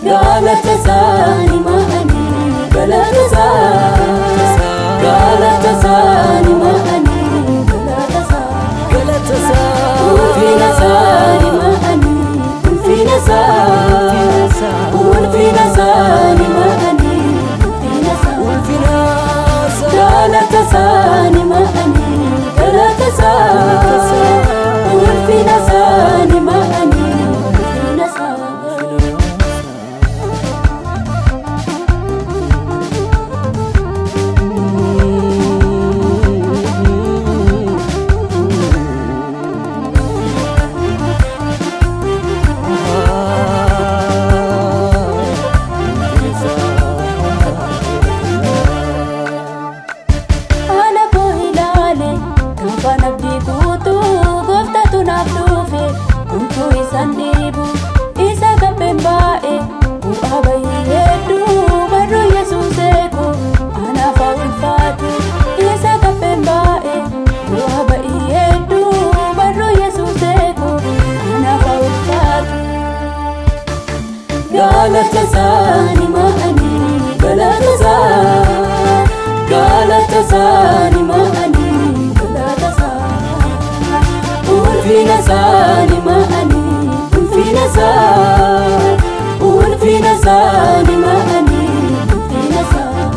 Galata isaanii ma'anii galata isaa, galata isaanii ma'anii galata isaa, Galata isaa. Ulfina isaanii ma'anii ulfina isaa, ulfina isaanii ma'anii ulfina isaa, Ulfina isaa. Galata isaanii ma'anii galata isaa, ulfina isaanii ma'anii ulfina isaa. Haala koo ilaale gaafaan abdii guutuu gooftatu naaf dhufe homtuu isaan dhiibu isa gabbeen baa'e bu'aa bayii hedduu barruu Yesuus eegu anaaf haa ulfaatu isa gabbeen baa'e bu'aa bayii hedduu barruu Yesuus eegu anaaf haa ulfaatu. Galata isaanii ma'anii galata isaa, galata isaanii ma'anii galata isaa, ulfina isaanii ma'anii ulfina isaa, ulfina isaanii ma'anii ulfina isaa,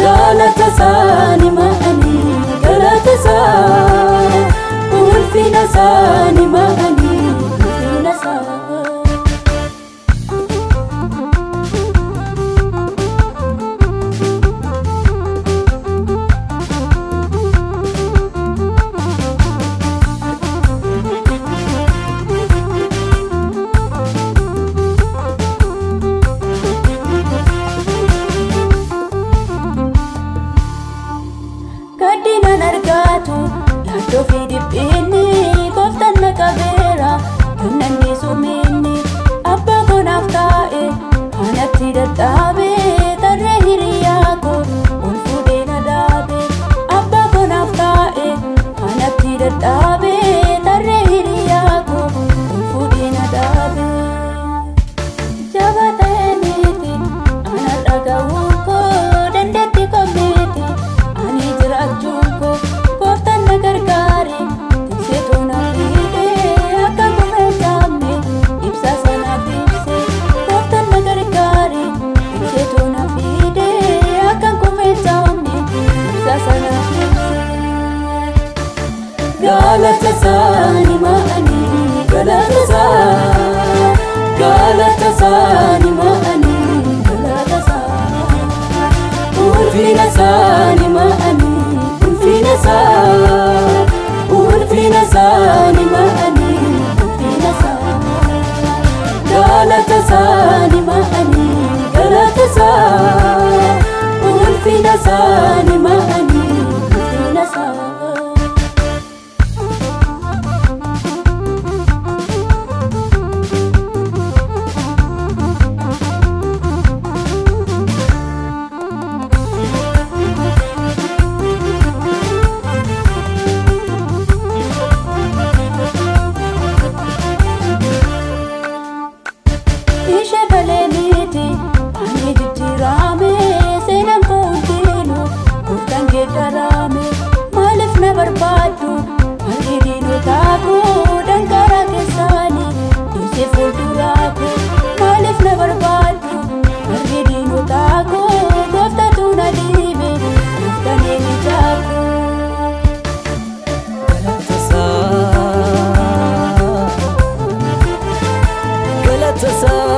galata isaanii ma'anii galata isaa, ulfina isaanii ma'anii ulfina isaa. Gaddinan argatu yaaddoo fi dhiphinni gooftaan na qabeera kennanni suminni abbaa koo naaf taa'e anatti dadhaabe tarree hiriyaa koo ol fuudhee na dhaabe abbaa koo naaf taa'e anatti dadhaabe tarree hiriyaa koo ol fuudhee na dhaabe. Jabaa ta'e miti ana dhaga'uun koo dandeettii koo miti ani jiraachuun koo gooftaan na gargaare tikseetu na fiidee akka gufee caamne ibsa sanaaf ibse gooftaan na gargaare tikseetu na fiidee akka gufee caamne ibsa sanaaf ibse. Galata isaanii ma'anii galata isaa, galata isaanii ma'anii galata isaa, ulfina isaanii ma'anii ulfina isaa, ulfina isaanii ma'anii ulfina isaa, galata isaanii ma'anii galata isaa, ulfina isaanii ma'anii ulfina isaa. Ishee galee miti ani jijjiirame seenaan koo hundinuu gooftaan geeddarame maaliif na barbaaddu warri diinotaa koo danqaraa keessaanii dhiisee fuulduraa koo maaliif na barbaaddu warri diinotaa koo gooftatu na dhiibe gooftaan eegichaa koo. Galata isaa. Galata isaa.